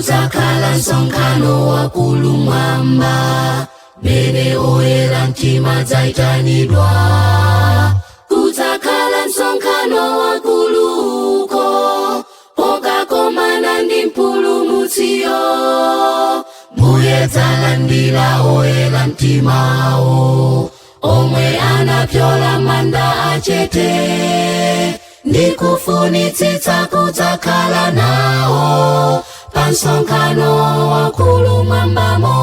Udzakhala msonkhano wakulu mwamba, mene oyera mtima dzaitanidwa. Kudzakhala msonkhano wakuluko, pokakomana ndi mpulumutsiyo. Mbuye dzalandira oyera mtimawo, omwe anapyola manda achete, ndikufunitsitsa kudzakhala nawo pa msonkhano wakulu mwambamo.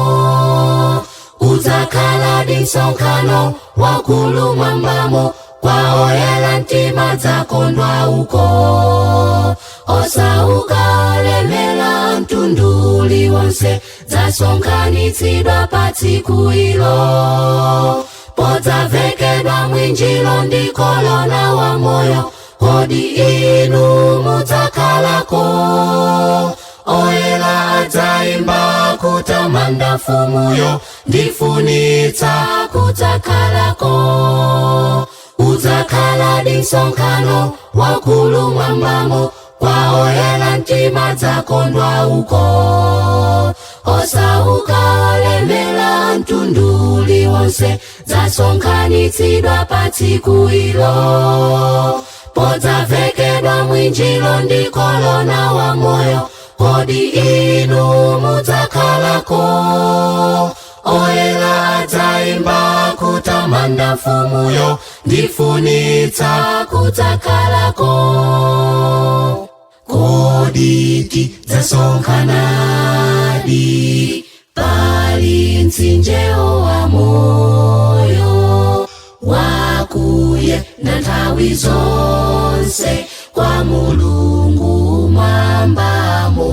Udzakhala di msonkhano wakulu mwambamo, kwa oyera mtima dzakondwa uko. Osauka, lemela, mtundu uliwonse dzasonkhanitsidwa pa tsiku ilo, podzavekedwa mwinjiro ndi kolona wa moyo. Kodi inu mudzakhalako? Oyera adzaimba kutamanda mfumuyo, ndifunitsa kudzakhalako. Udzakhala di msonkhano wakulu mwambamo, kwa oyera mtima dzakondwa uko. Osauka, lemela, mtundu uliwonse dzasonkhanitsidwa pa tsiku ilo, podzavekedwa mwinjiro ndi kolona wa moyo. Kodi inu mudzakhalako? Oyera adzaimba kutamanda mfumuyo, ndifunitsa kudzakhalako. Kodi tidzasonkhanadi pali mtsinjewo wa moyo, wakuye na nthawi zonse kwa Mulungu mwambamo?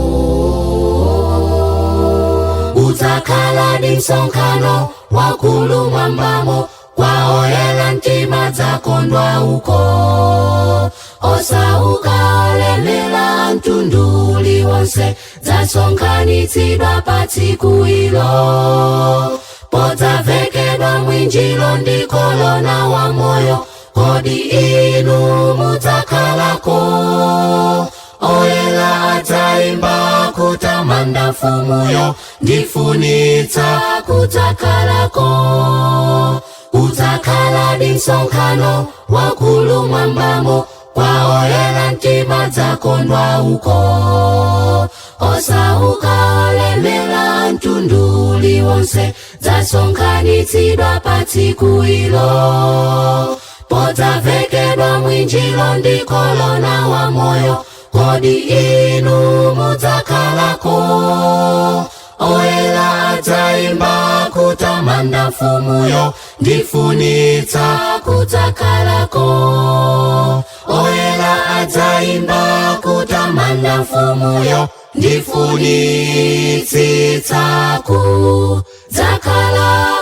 Udzakhala di msonkhano wakulu mwambamo, kwa oyera mtima dzakondwa uko. Osauka, lemela, mtundu uliwonse dzasonkhanitsidwa pa tsiku ilo, podzavekedwa mwinjiro ndi kolona wa moyo. Kodi inu mudzakhalako? Oyera adzaimba kutamanda mfumuyo, ndifunitsa kudzakhalako. Udzakhala di msonkhano wakulu mwambamo, kwa oyera mtima dzakondwa uko. Osauka, lemela, mtundu uliwonse dzasonkhanitsidwa pa tsiku ilo, podzavekedwa mwinjiro ndi kolona wa moyo. Kodi inu mudzakhalako? Oyera adzaimba kutamanda mfumuyo, ndifunitsa kudzakhalako. Oyera adzaimba kutamanda mfumuyo, ndifunitsitsa kudzakhalako.